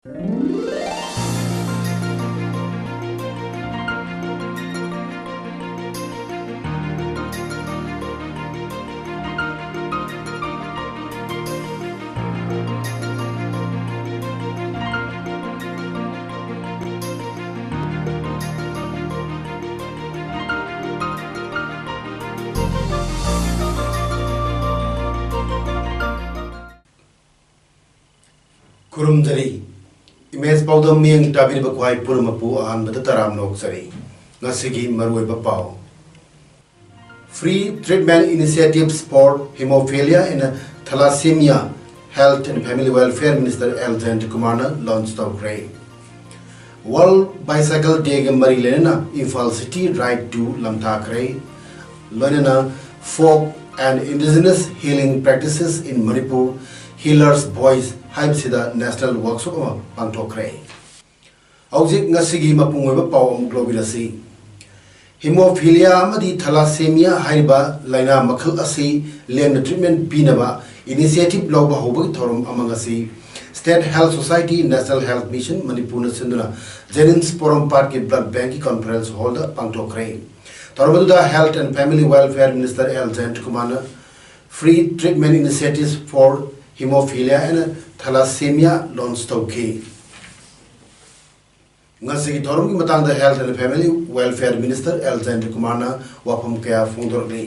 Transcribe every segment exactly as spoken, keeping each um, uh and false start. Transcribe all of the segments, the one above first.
ꯈꯨꯔꯨꯝꯖꯔꯤ꯫ Image ꯄꯥꯎꯗꯝ ꯃꯤꯠꯌꯦꯡ ꯇꯥꯕꯤꯔꯤꯕ ꯈ꯭ꯋꯥꯏ ꯄꯨꯝꯅꯃꯛꯄꯨ ꯑꯍꯥꯟꯕꯗ ꯇꯔꯥꯝꯅ ꯑꯣꯛꯆꯔꯤ꯫ ꯉꯁꯤꯒꯤ ꯃꯔꯨꯑꯣꯏꯕ ꯄꯥꯎ꯫ Free treatment initiatives for hemophilia and thalassemia, Health and Family Welfare Minister L ꯖꯌꯟꯇꯀꯨꯃꯥꯔꯅ launch ꯇꯧꯈ꯭ꯔꯦ꯫ World Bicycle Dayꯒ ꯃꯔꯤ ꯂꯩꯅꯅ ꯏꯝꯐꯥꯜ City Ride to ꯂꯝꯊꯥꯈ꯭ꯔꯦ꯫ ꯂꯣꯏꯅꯅ Folk and Indigenous Healing Practices in Manipur, Healers Voice ꯍꯥꯏꯕꯁꯤꯗ national workshop ꯑꯃ ꯄꯥꯡꯊꯣꯛꯈ꯭ꯔꯦ꯫ ꯍꯧꯖꯤꯛ ꯉꯁꯤꯒꯤ ꯃꯄꯨꯡ ꯑꯣꯏꯕ ꯄꯥꯎ ꯑꯃꯨꯛ ꯂꯧꯕꯤꯔꯁꯤ꯫ Hemophilia ꯑꯃꯗꯤ thalassemia ꯍꯥꯏꯔꯤꯕ ꯂꯥꯏꯅꯥ ꯃꯈꯜ ꯑꯁꯤ ꯂꯦꯝꯅ treatment ꯄꯤꯅꯕ initiative ꯂꯧꯕ ꯍꯧꯕꯒꯤ ꯊꯧꯔꯝ ꯑꯃ ꯉꯁꯤ State Health Society, National Health Mission ꯃꯅꯤꯄꯨꯔꯅ ꯁꯤꯟꯗꯨꯅ JNIMS ꯄꯣꯔꯣꯝꯄꯥꯠꯀꯤ blood bankꯀꯤ conference hallꯗ ꯄꯥꯡꯊꯣꯛꯈ꯭ꯔꯦ꯫ ꯊꯧꯔꯝ ꯑꯗꯨꯗ Health and Family Welfare Minister L ꯖꯌꯟꯇꯀꯨꯃꯥꯔꯅ Free treatment initiatives for hemophilia and thalassemia launch ꯇꯧꯈꯤ꯫ ꯉꯁꯤꯒꯤ ꯊꯧꯔꯝꯒꯤ ꯃꯇꯥꯡꯗ Health and Family Welfare Minister L ꯖꯌꯟꯇꯀꯨꯃꯥꯔꯅ ꯋꯥꯐꯝ ꯀꯌꯥ ꯐꯣꯡꯗꯣꯔꯛꯂꯤ꯫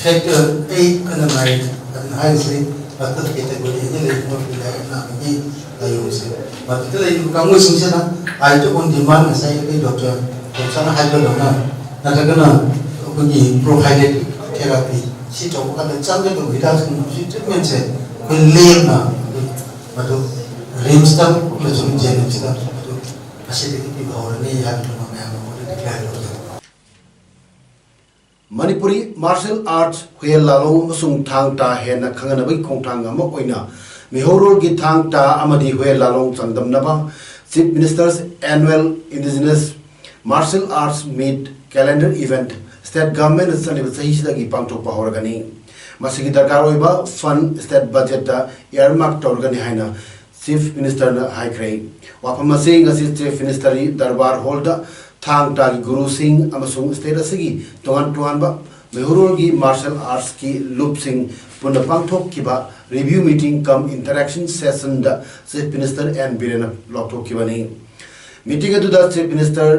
Factor eight ꯑꯅ ꯅꯥꯏꯟ ꯑꯗꯨꯅ ꯍꯥꯏꯔꯤꯁꯤ ꯃꯊꯛ category ꯑꯅꯤ ꯂꯩꯕ ꯃꯔꯛꯇ ꯂꯥꯏꯔꯤꯛ ꯑꯅꯥꯕꯒꯤ ꯂꯥꯏꯑꯣꯡꯁꯦ꯫ ꯃꯗꯨꯗ ꯂꯩꯔꯤꯕ ꯀꯥꯡꯕꯨꯁꯤꯡꯁꯤꯅ I to on demand ꯉꯁꯥꯏ ꯑꯩꯈꯣꯏ ꯗꯣꯛꯇꯔ ꯇꯣꯝꯆꯥꯅ ꯍꯥꯏꯕꯗꯧꯅ ꯅꯠꯇ꯭ꯔꯒꯅ ꯑꯩꯈꯣꯏꯒꯤ prophylactic therapy ꯁꯤ ꯇꯧꯕ ꯀꯥꯟꯗ ꯆꯪꯒꯗꯧꯕ ꯍꯤꯗꯥꯛꯁꯤꯡ ꯍꯧꯖꯤꯛ treatmentꯁꯦ ꯑꯩꯈꯣꯏ ꯂꯦꯝꯅ ꯑꯩꯈꯣꯏ ꯃꯗꯨ RIMSꯇ ꯑꯃꯁꯨꯡ JNIMSꯇ ꯃꯗꯨ ꯉꯁꯤꯗꯒꯤ ꯄꯤꯕ ꯍꯧꯔꯅꯤ ꯍꯥꯏꯕꯗꯨꯃ ꯃꯌꯥꯝ ꯑꯃ declare ꯇꯧꯖꯔꯤ꯫ ꯃꯅꯤꯄꯨꯔꯤ martial arts ꯍꯨꯌꯦꯟ ꯂꯥꯂꯣꯡ ꯑꯃꯁꯨꯡ ꯊꯥꯡ ꯇꯥ ꯍꯦꯟꯅ ꯈꯪꯍꯟꯅꯕꯒꯤ ꯈꯣꯡꯊꯥꯡ ꯑꯃ ꯑꯣꯏꯅ ꯃꯤꯍꯧꯔꯣꯜꯒꯤ ꯊꯥꯡ ꯇꯥ ꯑꯃꯗꯤ ꯍꯨꯌꯦꯟ ꯂꯥꯂꯣꯡ ꯆꯥꯡꯗꯝꯅꯕ Chief Minister's Annual Indigenous Martial Arts Meet Calendar Event State Governmentꯅ ꯆꯠꯂꯤꯕ ꯆꯍꯤꯁꯤꯗꯒꯤ ꯄꯥꯡꯊꯣꯛꯄ ꯍꯧꯔꯒꯅꯤ꯫ ꯃꯁꯤꯒꯤ ꯗꯔꯀꯥꯔ ꯑꯣꯏꯕ fund state budget ꯇ earmark ꯇꯧꯔꯒꯅꯤ ꯍꯥꯏꯅ Chief Minister ꯅ ꯍꯥꯏꯈ꯭ꯔꯦ꯫ ꯋꯥꯐꯝ ꯑꯁꯤ ꯉꯁꯤ Chief Minister ꯒꯤ ꯗꯔꯕꯥꯔ ꯍꯣꯜꯗ ꯊꯥꯡ ꯇꯥꯒꯤ ꯒꯨꯔꯨꯁꯤꯡ ꯑꯃꯁꯨꯡ state ꯑꯁꯤꯒꯤ ꯇꯣꯉꯥꯟ ꯇꯣꯉꯥꯟꯕ ꯃꯩꯍꯧꯔꯣꯜꯒꯤ martial arts ꯀꯤ ꯂꯨꯞꯁꯤꯡ ꯄꯨꯟꯅ ꯄꯥꯡꯊꯣꯛꯈꯤꯕ review meeting cum interaction session ꯗ Chief Minister N Biren ꯅ ꯂꯥꯎꯊꯣꯛꯈꯤꯕꯅꯤ꯫ Meeting ꯑꯗꯨꯗ Chief Minister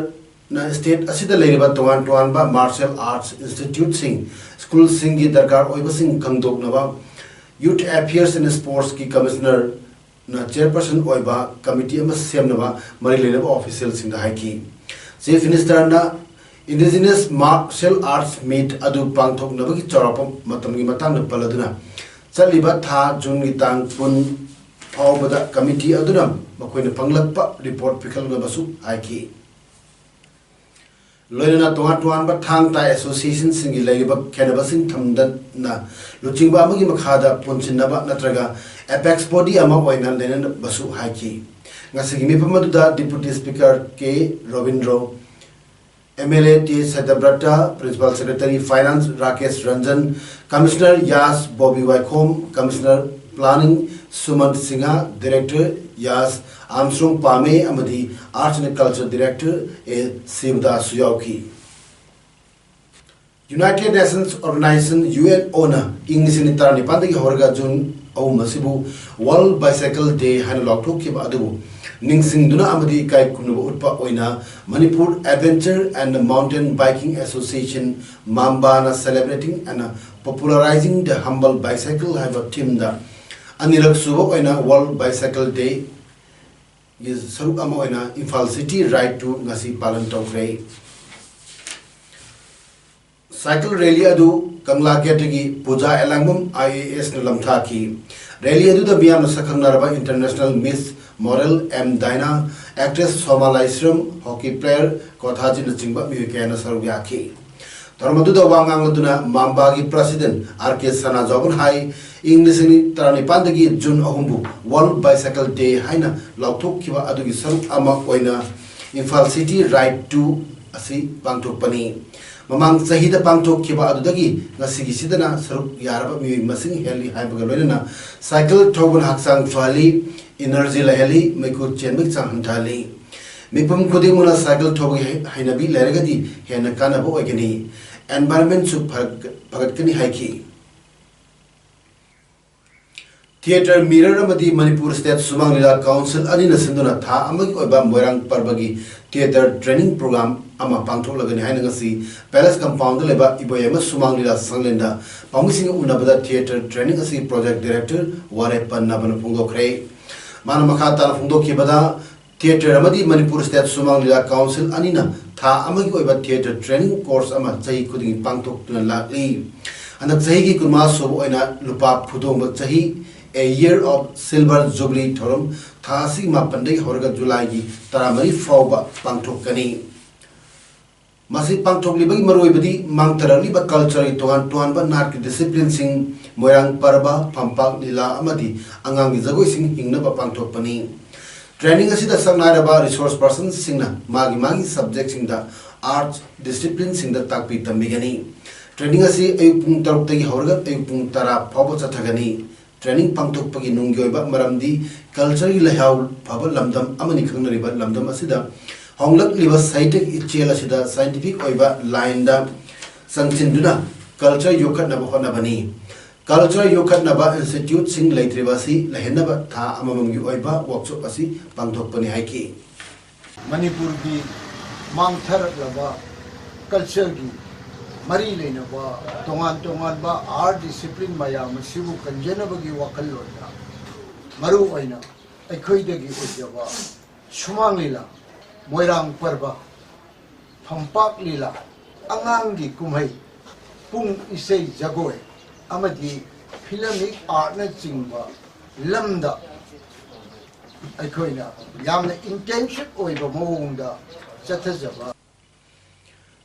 ꯅ state ꯑꯁꯤꯗ ꯂꯩꯔꯤꯕ ꯇꯣꯉꯥꯟ ꯇꯣꯉꯥꯟꯕ martial arts institute ꯁꯤꯡ, school ꯁꯤꯡꯒꯤ ꯗꯔꯀꯥꯔ ꯑꯣꯏꯕꯁꯤꯡ ꯈꯪꯗꯣꯛꯅꯕ Youth Affairs and Sports ꯀꯤ Commissioner ꯅ chairperson ꯑꯣꯏꯕ committee ꯑꯃ ꯁꯦꯝꯅꯕ ꯃꯔꯤ ꯂꯩꯅꯕ official ꯁꯤꯡꯗ ꯍꯥꯏꯈꯤ꯫ Chief Minister ꯅ Indigenous Martial Arts Meet ꯑꯗꯨ ꯄꯥꯡꯊꯣꯛꯅꯕꯒꯤ ꯆꯥꯎꯔꯥꯛꯄ ꯃꯇꯝꯒꯤ ꯃꯇꯥꯡꯗ ꯄꯜꯂꯗꯨꯅ, ꯆꯠꯂꯤꯕ ꯊꯥ June ꯒꯤ ꯇꯥꯡ ꯀꯨꯟ ꯐꯥꯎꯕꯗ committee ꯑꯗꯨꯅ ꯃꯈꯣꯏꯅ ꯐꯪꯂꯛꯄ report ꯄꯤꯈꯠꯅꯕꯁꯨ ꯍꯥꯏꯈꯤ꯫ ꯂꯣꯏꯅꯅ ꯇꯣꯉꯥꯟ ꯇꯣꯉꯥꯟꯕ ꯊꯥꯡ ꯇꯥ association ꯁꯤꯡꯒꯤ ꯂꯩꯔꯤꯕ ꯈꯦꯠꯅꯕꯁꯤꯡ ꯊꯝꯗꯅ ꯂꯨꯆꯤꯡꯕ ꯑꯃꯒꯤ ꯃꯈꯥꯗ ꯄꯨꯟꯁꯤꯟꯅꯕ ꯅꯠꯇ꯭ꯔꯒ apex body ꯑꯃ ꯑꯣꯏꯅ ꯂꯩꯅꯅꯕꯁꯨ ꯍꯥꯏꯈꯤ꯫ ꯉꯁꯤꯒꯤ ꯃꯤꯐꯝ ꯑꯗꯨꯗ Deputy Speaker K Robindro, M L A T Satyabrata, Principal Secretary Finance Rakesh Ranjan, Commissioner Yash Bobby Waikhom, Commissioner Planning ꯁꯨꯃꯟ Singh, Director ꯌꯥꯁ ꯑꯥꯝꯁ꯭ꯔꯣꯡ ꯄꯥꯃꯦ ꯑꯃꯗꯤ Arts and Culture Director ꯑꯦ ꯁꯤꯕꯗꯥꯁꯁꯨ ꯌꯥꯎꯈꯤ꯫ United Nations Organization, U N O ꯅ ꯏꯪ ꯂꯤꯁꯤꯡ ꯑꯅꯤ ꯇꯔꯥꯅꯤꯄꯥꯟꯗꯒꯤ ꯍꯧꯔꯒ June ꯑꯍꯨꯝ ꯑꯁꯤꯕꯨ World Bicycle Day ꯍꯥꯏꯅ ꯂꯥꯎꯊꯣꯛꯈꯤꯕ ꯑꯗꯨꯕꯨ ꯅꯤꯡꯁꯤꯡꯗꯨꯅ ꯑꯃꯗꯤ ꯏꯀꯥꯏ ꯈꯨꯝꯅꯕ ꯎꯠꯄ ꯑꯣꯏꯅ Manipur Adventure and Mountain Biking Association, MAMBA ꯅ Celebrating and Popularizing the Humble Bicycle ꯍꯥꯏꯕ theme ꯗ ꯑꯅꯤꯔꯛ ꯁꯨꯕ ꯑꯣꯏꯅ World Bicycle Day ꯒꯤ ꯁꯔꯨꯛ ꯑꯃ ꯑꯣꯏꯅ Imphal City Ride ꯇꯨ ꯉꯁꯤ ꯄꯥꯂꯟ ꯇꯧꯈ꯭ꯔꯦ꯫ Cycle rally ꯑꯗꯨ ꯀꯪꯂꯥ ꯒꯦꯠꯇꯒꯤ ꯄꯨꯖꯥ ꯑꯦꯂꯥꯡꯕꯝ I A S ꯅ ꯂꯝꯊꯥꯈꯤ꯫ Rally ꯑꯗꯨꯗ ꯃꯤꯌꯥꯝꯅ ꯁꯛꯈꯪꯅꯔꯕ international Miss Model M Daina, actress Soma Laisram, hockey player ꯀꯣꯊꯥꯖꯤꯅꯆꯤꯡꯕ ꯃꯤꯑꯣꯏ ꯀꯌꯥꯅ ꯁꯔꯨꯛ ꯌꯥꯈꯤ꯫ ꯊꯧꯔꯝ ꯑꯗꯨꯗ ꯋꯥ ꯉꯥꯡꯂꯗꯨꯅ MAMBA ꯒꯤ President ꯑꯥꯔ ꯀꯦ ꯁꯅꯥꯖꯥꯎꯕꯅ ꯍꯥꯏ, ꯏꯪ ꯂꯤꯁꯤꯡ ꯑꯅꯤ ꯇꯔꯥꯅꯤꯄꯥꯟꯗꯒꯤ June ꯑꯍꯨꯝꯕꯨ World Bicycle Day ꯍꯥꯏꯅ ꯂꯥꯎꯊꯣꯛꯈꯤꯕ ꯑꯗꯨꯒꯤ ꯁꯔꯨꯛ ꯑꯃ ꯑꯣꯏꯅ Imphal City Ride ꯇꯨ ꯑꯁꯤ ꯄꯥꯡꯊꯣꯛꯄꯅꯤ꯫ ꯃꯃꯥꯡ ꯆꯍꯤꯗ ꯄꯥꯡꯊꯣꯛꯈꯤꯕ ꯑꯗꯨꯗꯒꯤ ꯉꯁꯤꯒꯤꯁꯤꯗꯅ ꯁꯔꯨꯛ ꯌꯥꯔꯕ ꯃꯤꯑꯣꯏ ꯃꯁꯤꯡ ꯍꯦꯜꯂꯤ ꯍꯥꯏꯕꯒ ꯂꯣꯏꯅꯅ ꯁꯥꯏꯀꯜ ꯊꯧꯕꯅ ꯍꯛꯆꯥꯡ ꯐꯍꯜꯂꯤ, ꯏꯅꯔꯖꯤ ꯂꯩꯍꯜꯂꯤ, ꯃꯩꯈꯨ ꯆꯦꯟꯕꯒꯤ ꯆꯥꯡ ꯍꯟꯊꯍꯜꯂꯤ꯫ ꯃꯤꯄꯨꯝ ꯈꯨꯗꯤꯡꯃꯛꯅ ꯁꯥꯏꯀꯜ ꯊꯧꯕꯒꯤ ꯍꯩ- ꯍꯩꯅꯕꯤ ꯂꯩꯔꯒꯗꯤ ꯍꯦꯟꯅ ꯀꯥꯟꯅꯕ ꯑꯣꯏꯒꯅꯤ, ꯑꯦꯟꯚꯥꯏꯔꯟꯃꯦꯟꯁꯨ ꯐꯒꯠ- ꯐꯒꯠꯀꯅꯤ ꯍꯥꯏꯈꯤ꯫ ꯊꯤꯌꯦꯇꯔ ꯃꯤꯔꯔ ꯑꯃꯗꯤ ꯃꯅꯤꯄꯨꯔ ꯁ꯭ꯇꯦꯠ ꯁꯨꯃꯥꯡ ꯂꯤꯂꯥ ꯀꯥꯎꯟꯁꯤꯜ ꯑꯅꯤꯅ ꯁꯤꯟꯗꯨꯅ ꯊꯥ ꯑꯃꯒꯤ ꯑꯣꯏꯕ ꯃꯣꯏꯔꯥꯡ ꯄꯔꯕꯒꯤ ꯊꯤꯌꯦꯇꯔ ꯇ꯭ꯔꯦꯅꯤꯡ ꯄ꯭ꯔꯣꯒ꯭ꯔꯥꯝ ꯑꯃ ꯄꯥꯡꯊꯣꯛꯂꯒꯅꯤ ꯍꯥꯏꯅ ꯉꯁꯤ ꯄꯦꯂꯦꯁ ꯀꯝꯄꯥꯎꯟꯗ ꯂꯩꯕ ꯏꯕꯣꯌꯥꯏꯃ ꯁꯨꯃꯥꯡ ꯂꯤꯂꯥ ꯁꯪꯂꯦꯟꯗ ꯄꯥꯎꯃꯤꯁꯤꯡꯒ ꯎꯅꯕꯗ ꯊꯤꯌꯦꯇꯔ ꯇ꯭ꯔꯦꯅꯤꯡ ꯑꯁꯤꯒꯤ ꯄ꯭ꯔꯣꯖꯦꯛ ꯗꯤꯔꯦꯛꯇꯔ ꯋꯥꯔꯦꯞꯄ ꯅꯕꯅ ꯐꯣꯡꯗꯣꯛꯈ꯭ꯔꯦ꯫ ꯃꯥꯅ ꯃꯈꯥ ꯇꯥꯅ ꯐꯣꯡꯗꯣꯛꯈꯤꯕꯗ, ꯊꯤꯌꯦꯇꯔ ꯑꯃꯗꯤ ꯃꯅꯤꯄꯨꯔ ꯁ꯭ꯇꯦꯠ ꯁꯨꯃꯥꯡ ꯂꯤꯂꯥ ꯀꯥꯎꯟꯁꯤꯜ ꯑꯅꯤꯅ ꯊꯥ ꯑꯃꯒꯤ ꯑꯣꯏꯕ ꯊꯤꯌꯦꯇꯔ ꯇ꯭ꯔꯦꯅꯤꯡ ꯀꯣꯔꯁ ꯑꯃ ꯆꯍꯤ ꯈꯨꯗꯤꯡꯒꯤ ꯄꯥꯡꯊꯣꯛꯇꯨꯅ ꯂꯥꯛꯂꯤ꯫ ꯍꯟꯗꯛ ꯆꯍꯤꯒꯤ ꯀꯨꯟꯃꯉꯥ ꯁꯨꯕ ꯑꯣꯏꯅ ꯂꯨꯄꯥ ꯐꯨꯗꯣꯡꯕ ꯆꯍꯤ, A Year of Silver Jubilee ꯊꯧꯔꯝ ꯊꯥ ꯑꯁꯤꯒꯤ ꯃꯥꯄꯟꯗꯒꯤ ꯍꯧꯔꯒ ꯖꯨꯂꯥꯏꯒꯤ ꯇꯔꯥꯃꯔꯤ ꯐꯥꯎꯕ ꯄꯥꯡꯊꯣꯛꯀꯅꯤ꯫ ꯃꯁꯤ ꯄꯥꯡꯊꯣꯛꯂꯤꯕꯒꯤ ꯃꯔꯨꯑꯣꯏꯕꯗꯤ ꯃꯥꯡꯊꯔꯛꯂꯤꯕ ꯀꯜꯆꯔꯒꯤ ꯇꯣꯉꯥꯟ ꯇꯣꯉꯥꯟꯕ ꯅꯥꯠꯀꯤ ꯗꯤꯁꯤꯄ꯭ꯂꯤꯟꯁꯤꯡ, ꯃꯣꯏꯔꯥꯡ ꯄꯔꯕ, ꯐꯝꯄꯥꯛ ꯂꯤꯂꯥ ꯑꯃꯗꯤ ꯑꯉꯥꯡꯒꯤ ꯖꯒꯣꯏꯁꯤꯡ ꯍꯤꯡꯅꯕ ꯄꯥꯡꯊꯣꯛꯄꯅꯤ꯫ ꯇ꯭ꯔꯦꯅꯤꯡ ꯑꯁꯤꯗ ꯁꯛꯅꯥꯏꯔꯕ ꯔꯤꯁꯣꯔꯁ ꯄꯔꯁꯟꯁꯤꯡꯅ ꯃꯥꯒꯤ ꯃꯥꯒꯤ ꯁꯕꯖꯦꯛꯁꯤꯡꯗ, ꯑꯥꯔꯠꯁ ꯗꯤꯁꯤꯄ꯭ꯂꯤꯟꯁꯤꯡꯗ ꯇꯥꯛꯄꯤ ꯇꯝꯕꯤꯒꯅꯤ꯫ ꯇ꯭ꯔꯦꯅꯤꯡ ꯑꯁꯤ ꯑꯌꯨꯛ ꯄꯨꯡ ꯇꯔꯨꯛꯇꯒꯤ ꯍꯧꯔꯒ ꯑꯌꯨꯛ ꯄꯨꯡ ꯇꯔꯥ ꯐꯥꯎꯕ ꯆꯠꯊꯒꯅꯤ꯫ ꯇ꯭ꯔꯦꯅꯤꯡ ꯄꯥꯡꯊꯣꯛꯄꯒꯤ ꯅꯨꯡꯒꯤ ꯑꯣꯏꯕ ꯃꯔꯝꯗꯤ ꯀꯜꯆꯔꯒꯤ ꯂꯩꯍꯥꯎ ꯐꯕ ꯂꯝꯗꯝ ꯑꯃꯅꯤ ꯈꯪꯅꯔꯤꯕ ꯂꯝꯗꯝ ꯑꯁꯤꯗ ꯍꯣꯡꯂꯛꯂꯤꯕ ꯁꯥꯍꯤꯇ꯭ꯌꯒꯤ ꯏꯆꯦꯜ ꯑꯁꯤꯗ ꯁꯥꯏꯟꯇꯤꯐꯤꯛ ꯑꯣꯏꯕ ꯂꯥꯏꯟꯗ ꯆꯪꯁꯤꯟꯗꯨꯅ ꯀꯜꯆꯔ ꯌꯣꯛꯈꯠꯅꯕ ꯍꯣꯠꯅꯕꯅꯤ꯫ ꯀꯜꯆꯔ ꯌꯣꯛꯈꯠꯅꯕ ꯏꯟꯁꯇꯤꯇ꯭ꯌꯨꯠꯁꯤꯡ ꯂꯩꯇ꯭ꯔꯤꯕ ꯑꯁꯤ ꯂꯩꯍꯟꯅꯕ ꯊꯥ ꯑꯃꯃꯝꯒꯤ ꯑꯣꯏꯕ ꯋꯥꯛꯁꯣꯞ ꯑꯁꯤ ꯄꯥꯡꯊꯣꯛꯄꯅꯤ ꯍꯥꯏꯈꯤ꯫ ꯃꯅꯤꯄꯨꯔꯒꯤ ꯃꯥꯡꯊꯔꯛꯂꯕ ꯀꯜꯆꯔꯒꯤ ꯃꯔꯤ ꯂꯩꯅꯕ ꯇꯣꯉꯥꯟ ꯇꯣꯉꯥꯟꯕ ꯑꯥꯔꯠ ꯗꯤꯁꯤꯄ꯭ꯂꯤꯟ ꯃꯌꯥꯝ ꯑꯁꯤꯕꯨ ꯀꯟꯖꯅꯕꯒꯤ ꯋꯥꯈꯜꯂꯣꯟꯗ ꯃꯔꯨ ꯑꯣꯏꯅ ꯑꯩꯈꯣꯏꯗꯒꯤ ꯑꯣꯏꯖꯕ ꯁꯨꯃꯥꯡ ꯂꯤꯂꯥ, ꯃꯣꯏꯔꯥꯡ ꯄꯔꯕ, ꯐꯝꯄꯥꯛ ꯂꯤꯂꯥ, ꯑꯉꯥꯡꯒꯤ ꯀꯨꯝꯍꯩ, ꯄꯨꯡ ꯏꯁꯩ ꯖꯒꯣꯏ ꯑꯃꯗꯤ ꯐꯤꯂꯃꯤꯛ ꯑꯥꯔꯠꯅꯆꯤꯡꯕ ꯂꯝꯗ ꯑꯩꯈꯣꯏꯅ ꯌꯥꯝꯅ ꯏꯟꯇꯦꯟꯁꯤꯞ ꯑꯣꯏꯕ ꯃꯑꯣꯡꯗ ꯆꯠꯊꯖꯕ꯫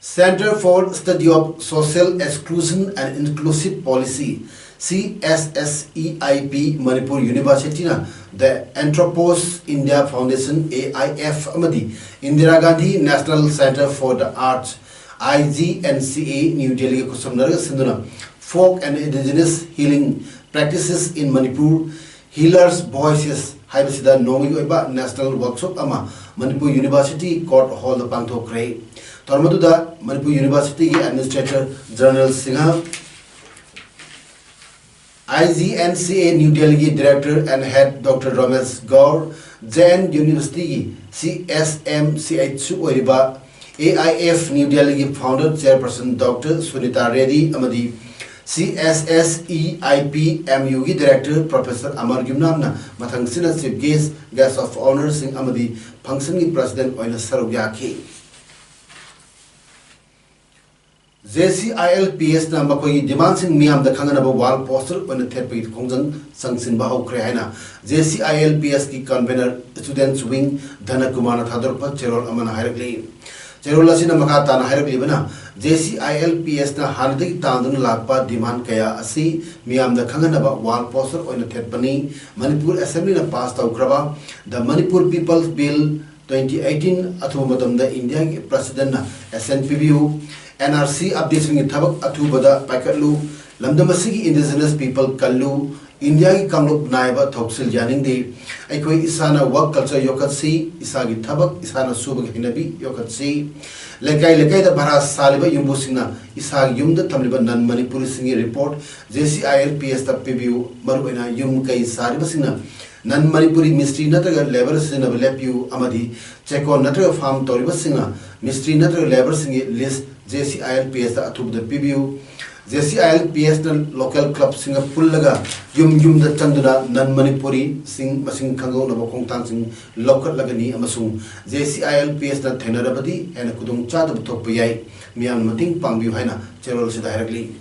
Centre for Study of Social Exclusion and Inclusive Policy, CSSEIP, Manipur ꯌꯨꯅꯤꯚꯔꯁꯤꯇꯤꯅ The Anthropos India Foundation, AIF, ꯑꯃꯗꯤ Indira Gandhi National Centre for the Arts, I G N C A New Delhi ꯒ ꯈꯨꯠꯁꯝꯅꯔꯒ ꯁꯤꯟꯗꯨꯅ Folk and Indigenous Healing Practices in Manipur, Healers' Voices ꯍꯥꯏꯕꯁꯤꯗ ꯅꯣꯡꯃꯒꯤ ꯑꯣꯏꯕ national workshop ꯑꯃ Manipur University Court Hall ꯗ ꯄꯥꯡꯊꯣꯛꯈ꯭ꯔꯦ꯫ ꯊꯧꯔꯝ ꯑꯗꯨꯗ Manipur University ꯒꯤ Administrator General Singh, I G N C A New Delhi ꯒꯤ Director and Head Doctor ꯔꯣꯃꯦꯁ Gaura, Jain University ꯒꯤ C S M C H ꯁꯨ ꯑꯣꯏꯔꯤꯕ A I F New Delhi ꯒꯤ Founder Chairperson Doctor Sunita ready ꯑꯃꯗꯤ C S S E I P M U ꯒꯤ Director Professor Amar ꯌꯨꯝꯅꯥꯝꯅ ꯃꯊꯪꯁꯤꯠꯅ Chief Guest, Guest of Honour ꯁꯤꯡ ꯑꯃꯗꯤ function ꯒꯤ President ꯑꯣꯏꯅ ꯁꯔꯨꯛ ꯌꯥꯈꯤ꯫ J C I L P S ꯅ ꯃꯈꯣꯏꯒꯤ demand ꯁꯤꯡ ꯃꯤꯌꯥꯝꯗ ꯈꯪꯍꯟꯅꯕ wall poster ꯑꯣꯏꯅ ꯊꯦꯠꯄꯒꯤ ꯈꯣꯡꯖꯪ ꯆꯪꯁꯤꯟꯕ ꯍꯧꯈ꯭ꯔꯦ ꯍꯥꯏꯅ J C I L P S ꯀꯤ Convener Students Wing ꯙꯅꯀꯨꯃꯥꯔꯅ ꯊꯥꯗꯣꯔꯛꯄ ꯆꯦꯔꯣꯜ ꯑꯃꯅ ꯍꯥꯏꯔꯛꯂꯤ꯫ ꯆꯦꯔꯣꯜ ꯑꯁꯤꯅ ꯃꯈꯥ ꯇꯥꯅ ꯍꯥꯏꯔꯛꯂꯤꯕꯅ, J C I L P S ꯅ ꯍꯥꯟꯅꯗꯒꯤ ꯇꯥꯡꯗꯨꯅ ꯂꯥꯛꯄ demand ꯀꯌꯥ ꯑꯁꯤ ꯃꯤꯌꯥꯝꯗ ꯈꯪꯍꯟꯅꯕ wall poster ꯑꯣꯏꯅ ꯊꯦꯠꯄꯅꯤ꯫ ꯃꯅꯤꯄꯨꯔ Assembly ꯅ pass ꯇꯧꯈ꯭ꯔꯕ The Manipur People's Bill twenty eighteen ꯑꯊꯨꯕ ꯃꯇꯝꯗ ꯏꯟꯗꯤꯌꯥꯒꯤ President ꯅ assent ꯄꯤꯕꯤꯌꯨ꯫ N R C update ꯁꯤꯡꯒꯤ ꯊꯕꯛ ꯑꯊꯨꯕꯗ ꯄꯥꯏꯈꯠꯂꯨ꯫ ꯂꯝꯗꯝ ꯑꯁꯤꯒꯤ indigenous people ꯀꯜꯂꯨ꯫ ꯏꯟꯗꯤꯌꯥꯒꯤ ꯀꯥꯡꯂꯨꯞ ꯅꯥꯏꯕ ꯊꯧꯁꯤꯜ ꯌꯥꯅꯤꯡꯗꯦ꯫ ꯑꯩꯈꯣꯏ ꯏꯁꯥꯅ work culture ꯌꯣꯛꯈꯠꯁꯤ, ꯏꯁꯥꯒꯤ ꯊꯕꯛ ꯏꯁꯥꯅ ꯁꯨꯕꯒꯤ ꯍꯩꯅꯕꯤ ꯌꯣꯛꯈꯠꯁꯤ꯫ ꯂꯩꯀꯥꯏ ꯂꯩꯀꯥꯏꯗ ꯚꯔꯥ ꯁꯥꯜꯂꯤꯕ ꯌꯨꯝꯕꯨꯁꯤꯡꯅ ꯏꯁꯥꯒꯤ ꯌꯨꯝꯗ ꯊꯝꯂꯤꯕ non Manipuri ꯁꯤꯡꯒꯤ report J C I L P S ꯇ ꯄꯤꯕꯤꯌꯨ꯫ ꯃꯔꯨꯑꯣꯏꯅ ꯌꯨꯝ ꯀꯩ ꯁꯥꯔꯤꯕꯁꯤꯡꯅ non Manipuri ꯃꯤꯁꯇ꯭ꯔꯤ ꯅꯠꯇ꯭ꯔꯒ labour ꯁꯤꯖꯤꯟꯅꯕ ꯂꯦꯞꯄꯤꯌꯨ ꯑꯃꯗꯤ ꯆꯦꯛꯀꯣꯟ ꯅꯠꯇ꯭ꯔꯒ farm ꯇꯧꯔꯤꯕꯁꯤꯡꯅ ꯃꯤꯁꯇ꯭ꯔꯤ ꯅꯠꯇ꯭ꯔꯒ labour ꯁꯤꯡꯒꯤ list J C I L P S ꯇ ꯑꯊꯨꯕꯗ ꯄꯤꯕꯤꯌꯨ꯫ J C I L P S ꯅ local club ꯁꯤꯡꯒ ꯄꯨꯜꯂꯒ ꯌꯨꯝ ꯌꯨꯝꯗ ꯆꯪꯗꯨꯅ non Manipuri ꯁꯤꯡ ꯃꯁꯤꯡ ꯈꯪꯗꯣꯛꯅꯕ ꯈꯣꯡꯊꯥꯡꯁꯤꯡ ꯂꯧꯈꯠꯂꯒꯅꯤ ꯑꯃꯁꯨꯡ J C I L P S ꯅ ꯊꯦꯡꯅꯔꯕꯗꯤ ꯍꯦꯟꯅ ꯈꯨꯗꯣꯡꯆꯥꯗꯕ ꯊꯣꯛꯄ ꯌꯥꯏ꯫ ꯃꯤꯌꯥꯝꯅ ꯃꯇꯦꯡ ꯄꯥꯡꯕꯤꯌꯨ ꯍꯥꯏꯅ ꯆꯦꯔꯣꯜ ꯑꯁꯤꯗ ꯍꯥꯏꯔꯛꯂꯤ꯫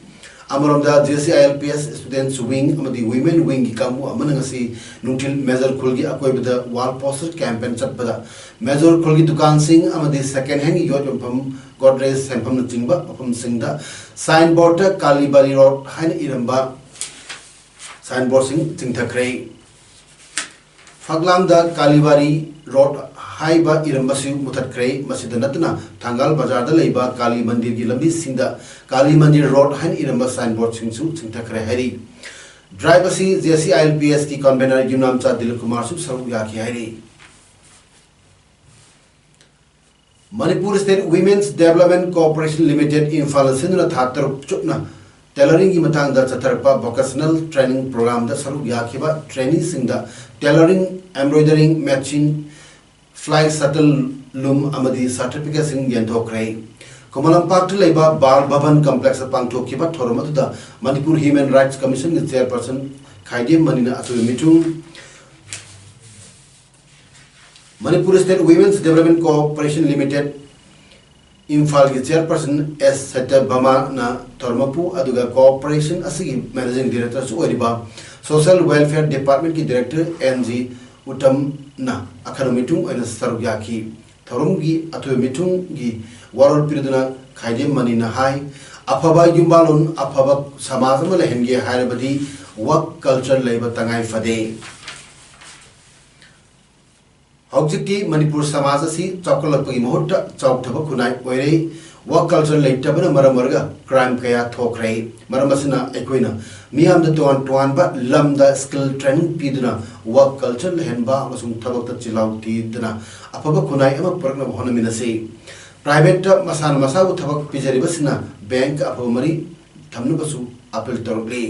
ꯑꯃꯔꯣꯝꯗ, J C I L P S Students Wing ꯑꯃꯗꯤ Women Wing ꯒꯤ ꯀꯥꯡꯕꯨ ꯑꯃꯅ ꯉꯁꯤ ꯅꯨꯡꯊꯤꯜ Major ꯈꯨꯜꯒꯤ ꯑꯀꯣꯏꯕꯗ wall poster campaign ꯆꯠꯄꯗ Major ꯈꯨꯜꯒꯤ ꯗꯨꯀꯥꯟꯁꯤꯡ ꯑꯃꯗꯤ second hand ꯒꯤ ꯌꯣꯠ ꯌꯣꯟꯐꯝ, Godrej ꯁꯦꯝꯐꯝꯅꯆꯤꯡꯕ ꯃꯐꯝꯁꯤꯡꯗ sign board ꯇ Kalibari Road ꯍꯥꯏꯅ ꯏꯔꯝꯕ sign board ꯁꯤꯡ ꯆꯤꯡꯊꯈ꯭ꯔꯦ꯫ ꯐꯛꯂꯥꯡꯗ Kalibari Road ꯍꯥꯏꯕ ꯏꯔꯝꯕꯁꯨ ꯃꯨꯊꯠꯈ꯭ꯔꯦ꯫ ꯃꯁꯤꯗ ꯅꯠꯇꯅ ꯊꯪꯒꯥꯜ ꯕꯖꯥꯔꯗ ꯂꯩꯕ ꯀꯥꯂꯤ ꯃꯟꯗꯤꯔꯒꯤ ꯂꯝꯕꯤꯁꯤꯡꯗ ꯀꯥꯂꯤ ꯃꯟꯗꯤꯔ ꯔꯣꯗ ꯍꯥꯏꯅ ꯏꯔꯝꯕ ꯁꯥꯏꯟꯕꯣꯔꯗꯁꯤꯡꯁꯨ ꯆꯤꯡꯊꯈ꯭ꯔꯦ ꯍꯥꯏꯔꯤ꯫ ꯗ꯭ꯔꯥꯏꯚ ꯑꯁꯤ J C I L P ꯑꯦꯁꯀꯤ ꯀꯟꯚꯦꯅꯔ ꯌꯨꯝꯅꯥꯝꯆꯥ ꯗꯤꯂꯤꯞ ꯀꯨꯃꯥꯔꯁꯨ ꯁꯔꯨꯛ ꯌꯥꯈꯤ ꯍꯥꯏꯔꯤ꯫ Manipur state women's development cooperation limited ꯏꯝꯐꯥꯜꯅ ꯁꯤꯟꯗꯨꯅ ꯊꯥ ꯇꯔꯨꯛ ꯆꯨꯞꯅ ꯇꯦꯂꯔꯤꯡꯒꯤ ꯃꯇꯥꯡꯗ ꯆꯠꯊꯔꯛꯄ ꯚꯣꯀꯦꯁꯅꯦꯜ ꯇ꯭ꯔꯦꯅꯤꯡ ꯄ꯭ꯔꯣꯒ꯭ꯔꯥꯝꯗ ꯁꯔꯨꯛ ꯌꯥꯈꯤꯕ ꯇ꯭ꯔꯦꯅꯤꯁꯤꯡꯗ ꯇꯦꯂꯔꯤꯡ, ꯑꯦꯝꯕ꯭ꯔꯣꯏꯗꯔꯤꯡ, ꯃꯦꯆꯤꯟ, ꯐ꯭ꯂꯥꯏ ꯁꯇꯜ, ꯂꯨꯝ ꯑꯃꯗꯤ ꯁꯥꯔꯇꯤꯐꯤꯀꯦꯠꯁꯤꯡ ꯌꯦꯟꯊꯣꯛꯈ꯭ꯔꯦ꯫ ꯈꯨꯃꯟ ꯂꯝꯄꯥꯛꯇ ꯂꯩꯕ ꯕꯥꯜ ꯚꯕꯟ ꯀꯝꯄ꯭ꯂꯦꯛꯁꯇ ꯄꯥꯡꯊꯣꯛꯈꯤꯕ ꯊꯧꯔꯝ ꯑꯗꯨꯗ ꯃꯅꯤꯄꯨꯔ ꯍ꯭ꯌꯨꯃꯦꯟ ꯔꯥꯏꯠꯁ ꯀꯃꯤꯁꯟꯒꯤ ꯆꯦꯌꯔꯄꯔꯁꯟ ꯈꯥꯏꯗꯦꯝ ꯃꯅꯤꯅ ꯑꯆꯧꯕ ꯃꯤꯊꯨꯡ, Manipur state women's development cooperation limited ꯏꯝꯐꯥꯜꯒꯤ ꯆꯦꯌꯔꯄꯔꯁꯟ ꯑꯦꯁ ꯁꯇ꯭ꯌꯚꯥꯃꯥꯅ ꯊꯧꯔꯝ ꯃꯄꯨ ꯑꯗꯨꯒ ꯀꯣꯑꯣꯄꯔꯦꯁꯟ ꯑꯁꯤꯒꯤ ꯃꯦꯅꯦꯖꯤꯡ ꯗꯤꯔꯦꯛꯇꯔꯁꯨ ꯑꯣꯏꯔꯤꯕ ꯁꯣꯁꯤꯌꯦꯜ ꯋꯦꯜꯐꯤꯌꯔ ꯗꯤꯄꯥꯔꯠꯃꯦꯟꯠꯀꯤ ꯗꯤꯔꯦꯛꯇꯔ ꯑꯦꯟ ꯖꯤ ꯎꯇꯝꯅ ꯑꯈꯟꯅꯕ ꯃꯤꯊꯨꯡ ꯑꯣꯏꯅ ꯁꯔꯨꯛ ꯌꯥꯈꯤ꯫ ꯊꯧꯔꯝꯒꯤ ꯑꯊꯣꯏꯕ ꯃꯤꯊꯨꯡꯒꯤ ꯋꯥꯔꯣꯜ ꯄꯤꯔꯗꯨꯅ ꯈꯥꯏꯗꯦꯝ ꯃꯅꯤꯅ ꯍꯥꯏ, ꯑꯐꯕ ꯌꯨꯝꯕꯥꯜꯂꯣꯟ, ꯑꯐꯕ ꯁꯃꯥꯖ ꯑꯃ ꯂꯩꯍꯟꯒꯦ ꯍꯥꯏꯔꯕꯗꯤ ꯋꯥꯔꯛ ꯀꯜꯆꯔ ꯂꯩꯕ ꯇꯉꯥꯏ ꯐꯗꯦ꯫ ꯍꯧꯖꯤꯛꯇꯤ ꯃꯅꯤꯄꯨꯔ ꯁꯃꯥꯖ ꯑꯁꯤ ꯆꯥꯎꯈꯠꯂꯛꯄꯒꯤ ꯃꯍꯨꯠꯇ ꯆꯥꯎꯊꯕ ꯈꯨꯟꯅꯥꯏ ꯑꯣꯏꯔꯦ꯫ ꯋꯥꯔꯛ ꯀꯜꯆꯔ ꯂꯩꯇꯕꯅ ꯃꯔꯝ ꯑꯣꯏꯔꯒ ꯀ꯭ꯔꯥꯏꯝ ꯀꯌꯥ ꯊꯣꯛꯈ꯭ꯔꯦ꯫ ꯃꯔꯝ ꯑꯁꯤꯅ ꯑꯩꯈꯣꯏꯅ ꯃꯤꯌꯥꯝꯗ ꯇꯣꯉꯥꯟ ꯇꯣꯉꯥꯟꯕ ꯂꯝꯗ ꯁ꯭ꯀꯤꯜ ꯇ꯭ꯔꯦꯅꯤꯡ ꯄꯤꯗꯨꯅ ꯋꯥꯔꯛ ꯀꯜꯆꯔ ꯂꯩꯍꯟꯕ ꯑꯃꯁꯨꯡ ꯊꯕꯛꯇ ꯆꯤꯜꯍꯥꯎ ꯊꯤꯗꯨꯅ ꯑꯐꯕ ꯈꯨꯟꯅꯥꯏ ꯑꯃ ꯄꯨꯔꯛꯅꯕ ꯍꯣꯠꯅꯃꯤꯟꯅꯁꯤ꯫ ꯄ꯭ꯔꯥꯏꯚꯦꯠꯇ ꯃꯁꯥꯅ ꯃꯁꯥꯕꯨ ꯊꯕꯛ ꯄꯤꯖꯔꯤꯕꯁꯤꯅ ꯕꯦꯡꯛꯀ ꯑꯐꯕ ꯃꯔꯤ ꯊꯝꯅꯕꯁꯨ ꯑꯄꯤꯜ ꯇꯧꯔꯛꯂꯤ꯫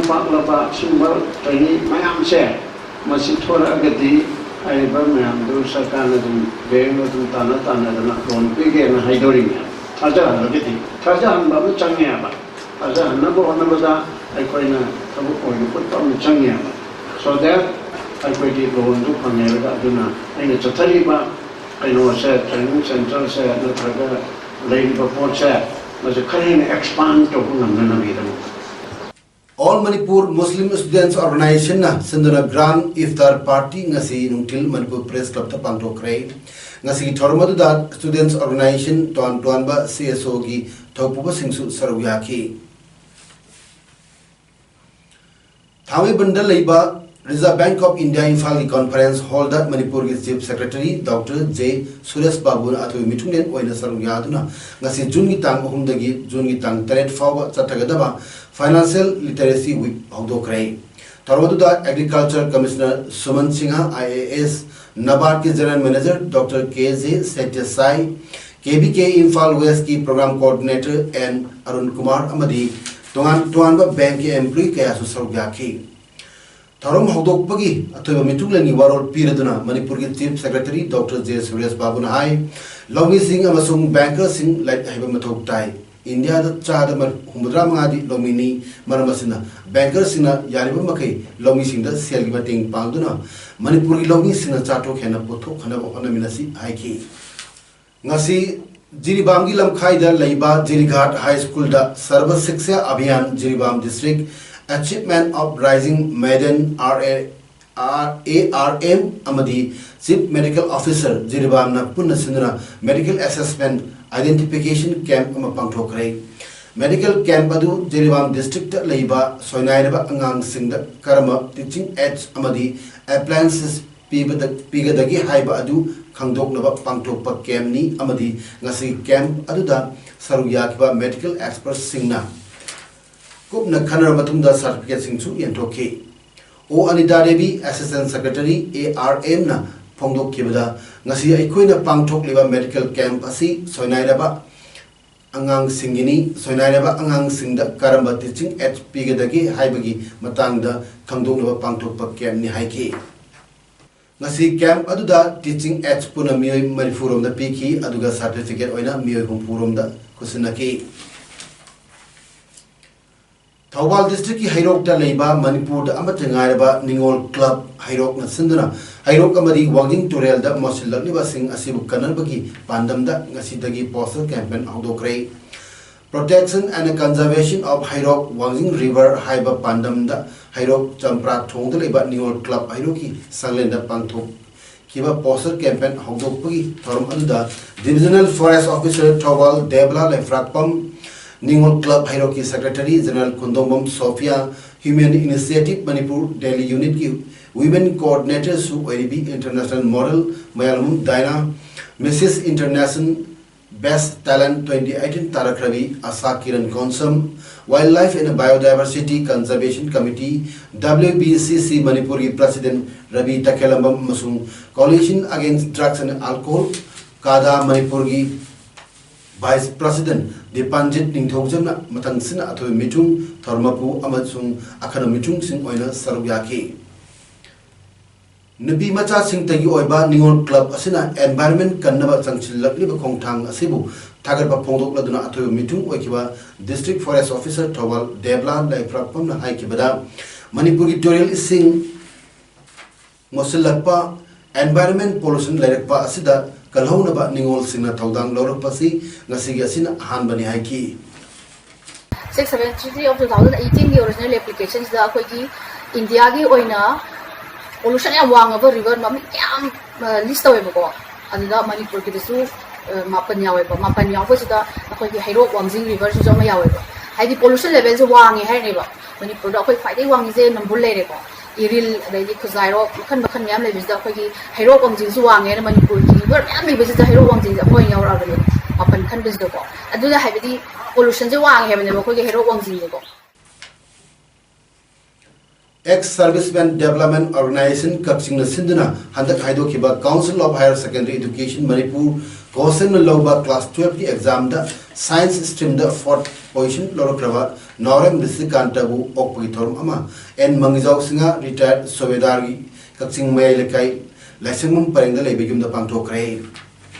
ꯄꯥꯛꯂꯕ ꯁꯤꯒꯨꯝꯕ ꯇ꯭ꯔꯦꯅꯤꯡ ꯃꯌꯥꯝꯁꯦ ꯃꯁꯤ ꯊꯣꯔꯛꯑꯒꯗꯤ ꯍꯥꯏꯔꯤꯕ ꯃꯌꯥꯝꯗꯨ ꯁꯔꯀꯥꯔꯅ ꯑꯗꯨꯝ ꯕꯦꯡꯛꯅ ꯑꯗꯨꯝ ꯇꯥꯟꯅ ꯇꯥꯟꯅꯗꯅ ꯂꯣꯟ ꯄꯤꯒꯦꯅ ꯍꯥꯏꯗꯣꯔꯤꯅꯦ꯫ ꯊꯥꯖꯍꯜꯂꯒꯗꯤ ꯊꯥꯖꯍꯟꯕ ꯑꯃ ꯆꯪꯉꯦꯕ꯫ ꯊꯥꯖꯍꯟꯅꯕ ꯍꯣꯠꯅꯕꯗ ꯑꯩꯈꯣꯏꯅ ꯊꯕꯛ ꯑꯣꯏꯅ ꯎꯠꯄ ꯑꯃ ꯆꯪꯉꯦꯕ꯫ So that ꯑꯩꯈꯣꯏꯒꯤ ꯂꯣꯟꯗꯨ ꯐꯪꯉꯦ ꯍꯥꯏꯔꯒ ꯑꯗꯨꯅ ꯑꯩꯅ ꯆꯠꯊꯔꯤꯕ ꯀꯩꯅꯣꯁꯦ, ꯇ꯭ꯔꯦꯅꯤꯡ ꯁꯦꯟꯇꯔꯁꯦ ꯅꯠꯇ꯭ꯔꯒ ꯂꯩꯔꯤꯕ ꯄꯣꯠꯁꯦ ꯃꯁꯤ ꯈꯔ ꯍꯦꯟꯅ ꯑꯦꯛꯁꯄꯥꯟ ꯇꯧꯕ ꯉꯝꯅꯅꯕꯒꯤꯗꯃꯛꯇ꯫ ꯑꯣꯜ ꯃꯅꯤꯄꯨꯔ ꯃꯨꯁꯂꯤꯝ ꯁ꯭ꯇꯨꯗꯦꯟꯠꯁ ꯑꯣꯔꯒꯅꯥꯏꯖꯦꯁꯟꯅ ꯁꯤꯟꯗꯨꯅ ꯒ꯭ꯔꯥꯟ ꯏꯐꯇꯥꯔ ꯄꯥꯔꯇꯤ ꯉꯁꯤ ꯅꯨꯡꯊꯤꯜ ꯃꯅꯤꯄꯨꯔ ꯄ꯭ꯔꯦꯁ ꯀ꯭ꯂꯕꯇ ꯄꯥꯡꯊꯣꯛꯈ꯭ꯔꯦ꯫ ꯉꯁꯤꯒꯤ ꯊꯧꯔꯝ ꯑꯗꯨꯗ ꯁ꯭ꯇꯨꯗꯦꯟꯠꯁ ꯑꯣꯔꯒꯅꯥꯏꯖꯦꯁꯟ ꯇꯣꯉꯥꯟ ꯇꯣꯉꯥꯟꯕ ꯁꯤ ꯑꯦꯁ ꯑꯣꯒꯤ ꯊꯧꯄꯨꯕꯁꯤꯡꯁꯨ ꯁꯔꯨꯛ ꯌꯥꯈꯤ꯫ ꯊꯥꯡꯃꯩꯕꯟꯗ ꯂꯩꯕ Reserve Bank of India ꯏꯝꯐꯥꯜꯒꯤ conference hallꯗ ꯃꯅꯤꯄꯨꯔꯒꯤ Chief Secretary Doctor J Suresh ꯕꯥꯕꯨꯅ ꯑꯊꯣꯏꯕ ꯃꯤꯊꯨꯡꯂꯦꯟ ꯑꯣꯏꯅ ꯁꯔꯨꯛ ꯌꯥꯗꯨꯅ ꯉꯁꯤ ꯖꯨꯟꯒꯤ ꯇꯥꯡ ꯑꯍꯨꯝꯗꯒꯤ ꯖꯨꯟꯒꯤ ꯇꯥꯡ ꯇꯔꯦꯠ ꯐꯥꯎꯕ ꯆꯠꯊꯒꯗꯕ Financial Literacy Week ꯍꯧꯗꯣꯛꯈ꯭ꯔꯦ꯫ ꯊꯧꯔꯝ ꯑꯗꯨꯗ Agriculture Commissioner ꯁꯨꯃꯟ Singh, I A S, ꯅꯕꯥꯔꯗꯀꯤ General Manager Doctor K J Satya ꯁꯥꯏ, K B K Imphal Westꯀꯤ Program Coordinator N Arun Kumar ꯑꯃꯗꯤ ꯇꯣꯉꯥꯟ ꯇꯣꯉꯥꯟꯕ bankꯀꯤ employee ꯀꯌꯥꯁꯨ ꯁꯔꯨꯛ ꯌꯥꯈꯤ꯫ ꯊꯧꯔꯝ ꯍꯧꯗꯣꯛꯄꯒꯤ ꯑꯊꯣꯏꯕ ꯃꯤꯊꯨꯡꯂꯦꯟꯒꯤ ꯋꯥꯔꯣꯜ ꯄꯤꯔꯗꯨꯅ ꯃꯅꯤꯄꯨꯔꯒꯤ Chief Secretary Doctor J Suresh ꯕꯥꯕꯨꯅ ꯍꯥꯏ, ꯂꯧꯃꯤꯁꯤꯡ ꯑꯃꯁꯨꯡ bankerꯁꯤꯡ ꯂꯥꯏꯔꯤꯛ ꯍꯩꯕ ꯃꯊꯧ ꯇꯥꯏ꯫ ꯏꯟꯗꯤꯌꯥꯗ ꯆꯥꯗ ꯍꯨꯝꯐꯨꯇꯔꯥ ꯃꯉꯥꯗꯤ ꯂꯧꯃꯤꯅꯤ꯫ ꯃꯔꯝ ꯑꯁꯤꯅ bankerꯁꯤꯡꯅ ꯌꯥꯔꯤꯕ ꯃꯈꯩ ꯂꯧꯃꯤꯁꯤꯡꯗ ꯁꯦꯜꯒꯤ ꯃꯇꯦꯡ ꯄꯥꯡꯗꯨꯅ ꯃꯅꯤꯄꯨꯔꯒꯤ ꯂꯧꯃꯤꯁꯤꯡꯅ ꯆꯥꯊꯣꯛ ꯍꯦꯟꯅ ꯄꯨꯊꯣꯛꯍꯟꯅꯕ ꯍꯣꯠꯅꯃꯤꯟꯅꯁꯤ ꯍꯥꯏꯈꯤ꯫ ꯉꯁꯤ ꯖꯤꯔꯤꯕꯥꯝꯒꯤ ꯂꯝꯈꯥꯏꯗ ꯂꯩꯕ ꯖꯤꯔꯤꯘꯥꯠ High Schoolꯗ Sarva Shiksha Abhiyan Jiribam District Achievement of Rising Maiden R A R A R M ꯑꯃꯗꯤ Chief Medical Officer ꯖꯤꯔꯤꯕꯥꯝꯅ ꯄꯨꯟꯅ ꯁꯤꯟꯗꯨꯅ Medical Assessment Identification Camp ꯑꯃ ꯄꯥꯡꯊꯣꯛꯈ꯭ꯔꯦ꯫ Medical camp ꯑꯗꯨ ꯖꯤꯔꯤꯕꯥꯝ districtꯇ ꯂꯩꯕ ꯁꯣꯏꯅꯥꯏꯔꯕ ꯑꯉꯥꯡꯁꯤꯡꯗ ꯀꯔꯝꯕ teaching aids ꯑꯃꯗꯤ appliances ꯄꯤꯕꯗ, ꯄꯤꯒꯗꯒꯦ ꯍꯥꯏꯕ ꯑꯗꯨ ꯈꯪꯗꯣꯛꯅꯕ ꯄꯥꯡꯊꯣꯛꯄ campꯅꯤ ꯑꯃꯗꯤ ꯉꯁꯤꯒꯤ camp ꯑꯗꯨꯗ ꯁꯔꯨꯛ ꯌꯥꯈꯤꯕ medical expertꯁꯤꯡꯅ ꯀꯨꯞꯅ ꯈꯟꯅꯔꯕ ꯃꯇꯨꯡꯗ certificateꯁꯤꯡꯁꯨ ꯌꯦꯟꯊꯣꯛꯈꯤ꯫ ꯑꯣ Anita Devi, Assistant Secretary A R Mꯅ ꯐꯣꯡꯗꯣꯛꯈꯤꯕꯗ, ꯉꯁꯤ ꯑꯩꯈꯣꯏꯅ ꯄꯥꯡꯊꯣꯛꯂꯤꯕ medical camp ꯑꯁꯤ ꯁꯣꯏꯅꯥꯏꯔꯕ ꯑꯉꯥꯡꯁꯤꯡꯒꯤꯅꯤ꯫ ꯁꯣꯏꯅꯥꯏꯔꯕ ꯑꯉꯥꯡꯁꯤꯡꯗ ꯀꯔꯝꯕ teaching aids ꯄꯤꯒꯗꯒꯦ ꯍꯥꯏꯕꯒꯤ ꯃꯇꯥꯡꯗ ꯈꯪꯗꯣꯛꯅꯕ ꯄꯥꯡꯊꯣꯛꯄ campꯅꯤ ꯍꯥꯏꯈꯤ꯫ ꯉꯁꯤ camp ꯑꯗꯨꯗ teaching aids ꯄꯨꯟꯅ ꯃꯤꯑꯣꯏ ꯃꯔꯤꯐꯨ ꯔꯣꯝꯗ ꯄꯤꯈꯤ, ꯑꯗꯨꯒ certificate ꯑꯣꯏꯅ ꯃꯤꯑꯣꯏ ꯍꯨꯝꯐꯨ ꯔꯣꯝꯗ ꯈꯨꯠꯁꯤꯟꯅꯈꯤ꯫ ꯊꯧꯕꯥꯜ districtꯀꯤ ꯍꯩꯔꯣꯛꯇ ꯂꯩꯕ ꯃꯅꯤꯄꯨꯔꯗ ꯑꯃꯠꯇ ꯉꯥꯏꯔꯕ ꯅꯤꯉꯣꯜ club ꯍꯩꯔꯣꯛꯅ ꯁꯤꯟꯗꯨꯅ ꯍꯩꯔꯣꯛ ꯑꯃꯗꯤ ꯋꯥꯡꯖꯤꯡ ꯇꯨꯔꯦꯜꯗ ꯃꯣꯠꯁꯤꯜꯂꯛꯂꯤꯕꯁꯤꯡ ꯑꯁꯤꯕꯨ ꯀꯟꯅꯕꯒꯤ ꯄꯥꯟꯗꯝꯗ ꯉꯁꯤꯗꯒꯤ poster campaign ꯍꯧꯗꯣꯛꯈ꯭ꯔꯦ꯫ Protection and Conservation of ꯍꯩꯔꯣꯛ ꯋꯥꯡꯖꯤꯡ River ꯍꯥꯏꯕ ꯄꯥꯟꯗꯝꯗ ꯍꯩꯔꯣꯛ ꯆꯝꯄ꯭ꯔꯥ ꯊꯣꯡꯗ ꯂꯩꯕ ꯅꯤꯉꯣꯜ club ꯍꯩꯔꯣꯛꯀꯤ ꯁꯪꯂꯦꯟꯗ ꯄꯥꯡꯊꯣꯛꯈꯤꯕ poster campaign ꯍꯧꯗꯣꯛꯄꯒꯤ ꯊꯧꯔꯝ ꯑꯗꯨꯗ Divisional Forest Officer ꯊꯧꯕꯥꯜ ꯗꯦꯕꯂꯥ ꯂꯩꯐ꯭ꯔꯥꯛꯄꯝ, ꯅꯤꯉꯣꯜ club ꯍꯩꯔꯣꯛꯀꯤ Secretary General ꯈꯨꯟꯗꯣꯡꯕꯝ Sophia, Human Initiative Manipur Delhi Unitꯀꯤ Women Coordinatorꯁꯨ ꯑꯣꯏꯔꯤꯕꯤ International Model ꯃꯌꯥꯂꯝ ꯗꯥꯏꯅꯥ, Missus International Best Talent twenty eighteen ꯇꯥꯔꯛꯈ꯭ꯔꯕꯤ ꯑꯁꯥ Kiran Konsam, Wildlife and Biodiversity Conservation Committee, W B C C ꯃꯅꯤꯄꯨꯔꯒꯤ President Ravi ꯇꯈꯦꯂꯝꯕꯝ ꯑꯃꯁꯨꯡ Coalition Against Drugs and Alcohol, ꯀꯥꯗꯥ ꯃꯅꯤꯄꯨꯔꯒꯤ Vice President ꯗꯤꯄꯥꯟꯖꯤꯠ ꯅꯤꯡꯊꯧꯖꯝꯅ ꯃꯊꯪꯁꯤꯅ ꯑꯊꯣꯏꯕ ꯃꯤꯆꯨꯡ, ꯊꯧꯔꯝ ꯃꯄꯨ ꯑꯃꯁꯨꯡ ꯑꯈꯟꯅꯕ ꯃꯤꯆꯨꯡꯁꯤꯡ ꯑꯣꯏꯅ ꯁꯔꯨꯛ ꯌꯥꯈꯤ꯫ ꯅꯨꯄꯤ ꯃꯆꯥꯁꯤꯡꯇꯒꯤ ꯑꯣꯏꯕ ꯅꯤꯉꯣꯜ club ꯑꯁꯤꯅ environment ꯀꯟꯅꯕ ꯆꯪꯁꯤꯜꯂꯛꯂꯤꯕ ꯈꯣꯡꯊꯥꯡ ꯑꯁꯤꯕꯨ ꯊꯥꯒꯠꯄ ꯐꯣꯡꯗꯣꯛꯂꯗꯨꯅ ꯑꯊꯣꯏꯕ ꯃꯤꯆꯨꯡ ꯑꯣꯏꯈꯤꯕ District Forest Officer ꯊꯧꯕꯥꯜ ꯗꯦꯕꯂꯥ ꯂꯩꯐ꯭ꯔꯥꯛꯄꯝꯅ ꯍꯥꯏꯈꯤꯕꯗ, ꯃꯅꯤꯄꯨꯔꯒꯤ ꯇꯨꯔꯦꯜ ꯏꯁꯤꯡ ꯃꯣꯠꯁꯤꯜꯂꯛꯄ, environment pollution ꯂꯩꯔꯛꯄ ꯑꯁꯤꯗ ꯀꯜꯍꯧꯅꯕ ꯅꯤꯉꯣꯜꯁꯤꯡꯅ ꯊꯧꯗꯥꯡ ꯂꯧꯔꯛꯄꯁꯤ ꯉꯁꯤꯒꯤ ꯑꯁꯤꯅ ꯑꯍꯥꯟꯕꯅꯤ ꯍꯥꯏꯈꯤ꯫ Six seventy three of two thousand eighteen ꯒꯤ original application ꯁꯤꯗ ꯑꯩꯈꯣꯏꯒꯤ ꯏꯟꯗꯤꯌꯥꯒꯤ ꯑꯣꯏꯅ pollution ꯌꯥꯝ ꯋꯥꯡꯉꯕ river ꯃꯃꯤꯡ ꯌꯥꯝ list ꯇꯧꯋꯦꯕꯀꯣ꯫ ꯑꯗꯨꯗ ꯃꯅꯤꯄꯨꯔꯒꯤꯗꯁꯨ ꯃꯥꯄꯟ ꯌꯥꯎꯋꯦꯕ꯫ ꯃꯥꯄꯟ ꯌꯥꯎꯕꯁꯤꯗ ꯑꯩꯈꯣꯏꯒꯤ ꯍꯩꯔꯣꯛ ꯋꯥꯡꯖꯤꯡ river ꯁꯤꯁꯨ ꯑꯃ ꯌꯥꯎꯋꯦꯕ꯫ ꯍꯥꯏꯗꯤ pollution level ꯁꯦ ꯋꯥꯡꯉꯦ ꯍꯥꯏꯔꯤꯅꯦꯕ꯫ ꯃꯅꯤꯄꯨꯔꯗ ꯑꯩꯈꯣꯏ ꯈ꯭ꯋꯥꯏꯗꯒꯤ ꯋꯥꯡꯉꯤꯁꯦ ꯅꯝꯕꯨꯜ ꯂꯩꯔꯦꯀꯣ, ꯏꯔꯤꯜ, ꯑꯗꯩꯗꯤ ꯈꯨꯖꯥꯏꯔꯣꯛ, ꯃꯈꯜ ꯃꯈꯜ ꯃꯌꯥꯝ ꯂꯩꯕꯁꯤꯗ ꯑꯩꯈꯣꯏꯒꯤ ꯍꯩꯔꯣꯛ ꯋꯥꯡꯖꯤꯡꯁꯨ ꯋꯥꯡꯉꯦꯅ ꯃꯅꯤꯄꯨꯔꯒꯤ river ꯃꯌꯥꯝ ꯂꯩꯕꯁꯤꯗ ꯍꯩꯔꯣꯛ ꯋꯥꯡꯖꯤꯡꯁꯦ ꯑꯩꯈꯣꯏ ꯑꯣꯏꯅ ꯌꯥꯎꯔꯛꯑꯕꯅꯦꯕ ꯃꯥꯄꯟ ꯈꯟꯕꯁꯤꯗꯀꯣ꯫ ꯑꯗꯨꯅ ꯍꯥꯏꯕꯗꯤ pollution ꯁꯦ ꯋꯥꯡꯉꯦ ꯍꯥꯏꯕꯅꯦꯕ ꯑꯩꯈꯣꯏꯒꯤ ꯍꯩꯔꯣꯛ ꯋꯥꯡꯖꯤꯡꯁꯦꯀꯣ꯫ Ex Servicemen Development Organisation ꯀꯛꯆꯤꯡꯅ ꯁꯤꯟꯗꯨꯅ ꯍꯟꯗꯛ ꯍꯥꯏꯗꯣꯛꯈꯤꯕ Council of Higher Secondary Education Manipur, ꯀꯣꯁꯟꯅ ꯂꯧꯕ class twelve ꯀꯤ exam ꯗ science stream ꯗ fourth position ꯂꯧꯔꯛꯈ꯭ꯔꯕ ꯅꯥꯎꯔꯦꯝ ꯔꯤꯁꯤꯀꯥꯟꯇꯕꯨ ꯑꯣꯛꯄꯒꯤ ꯊꯧꯔꯝ ꯑꯃ ꯑꯦꯟ ꯃꯪꯒꯤꯖꯥꯎ ꯁꯤꯡꯍ, retired ꯁꯨꯕꯦꯗꯥꯔꯒꯤ ꯀꯛꯆꯤꯡ ꯃꯌꯥꯏ ꯂꯩꯀꯥꯏ ꯂꯥꯏꯁꯪꯕꯝ ꯄꯔꯦꯡꯗ ꯂꯩꯕ ꯌꯨꯝꯗ ꯄꯥꯡꯊꯣꯛꯈ꯭ꯔꯦ꯫